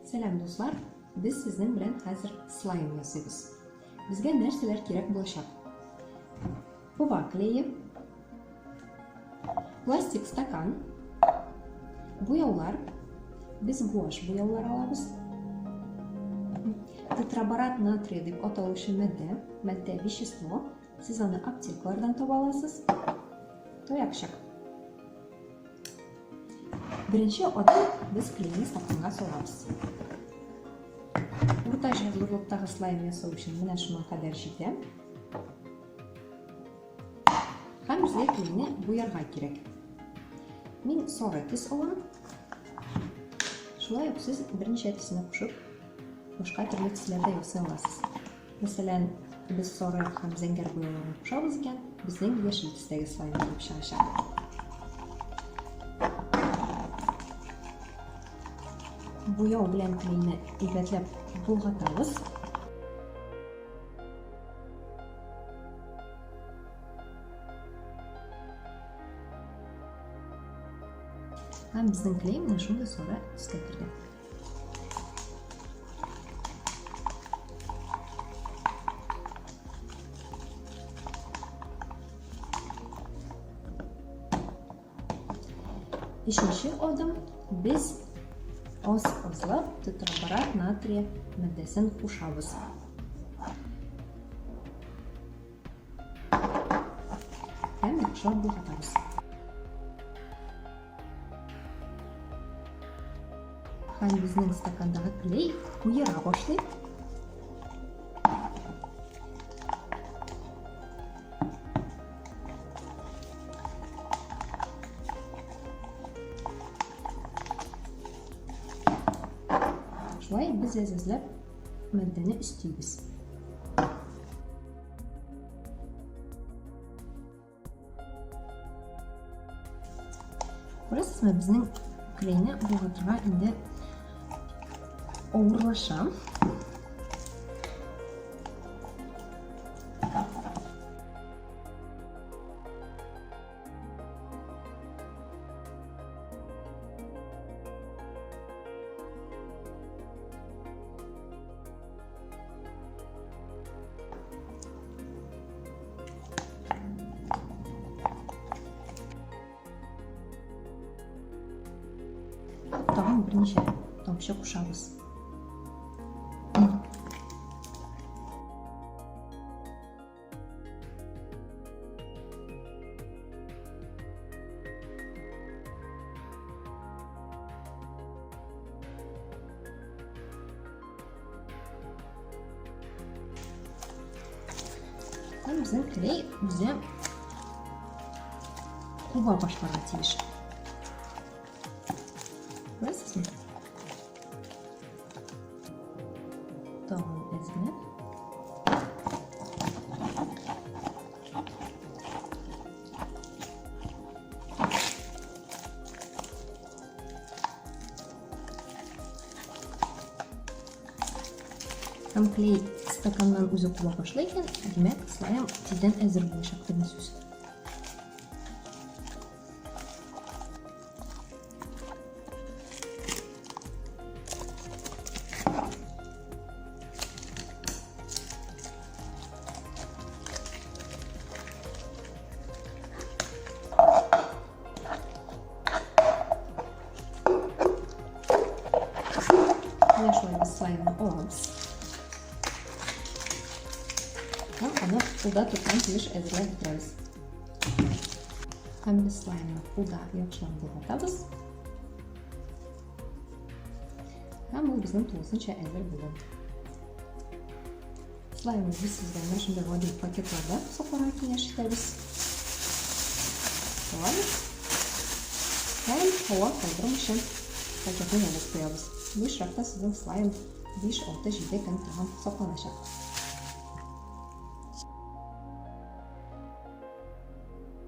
Сәлам, дуслар! Без сезнең белән хәзер слайм ясыйбыз. Безгә нәрсәләр кирәк булачак? Пова клее, пластик стакан, буяулар, без гуашь буяулар алабыз, тетраборат натрия дип аталучы матдә, матдә вещество, сез аны аптекалардан таба аласыз, таякчык. Беренче адым без клейны стаканга салабыз. Уртача зурлыктагы слайм ясау өчен менә шуның кадәр җитә. Һәм безгә клейны буярга кирәк. Мин сары төс алам. Шулай ук сез берничә төсне кушып, башка төрле төсләрдә ясый аласыз. Мәсәлән, без сары һәм зәңгәр буяуларны кушабыз икән, безнең яшел төстәге слайм килеп чыгачак. Буяу белән клейны әйбәтләп болгатабыз. Һәм безнең клей менә шундый сары төскә кергән. Өченче адым без аз-азлап тетраборат натрия матдәсен кушабыз. Һәм яхшылап болгатабыз. Һәм безнең стакандагы клей куера башлый. Шулай без әз-әзләп матдәне өстибез. Күрәсезме, безнең клейны болгатырга инде авырлаша. Тагын берничә тамчы кушабыз. Һәм безнең клей үзе куба башларга тиеш. Күрәсезме? Тагын әз генә. Һәм клей стаканнан үзе куба башлый икән, димәк, слайм тиздән әзер булачак дигән сүз. Менә шулай без слаймны алабыз. Һәм аны кулда тоткан килеш әзерләп бетерәбез. Һәм без слаймны кулда яхшылап болгатабыз. Һәм ул безнең тулысынча әзер булды. Слаймны без сезгә менә шундый гади пакетларда сакларга киңәш итәбез. Салабыз. Һәм һава калдырмыйча пакетны ябып куябыз. Бу очракта сезнең слайм 5, 6, 7 көн тагын сакланачак.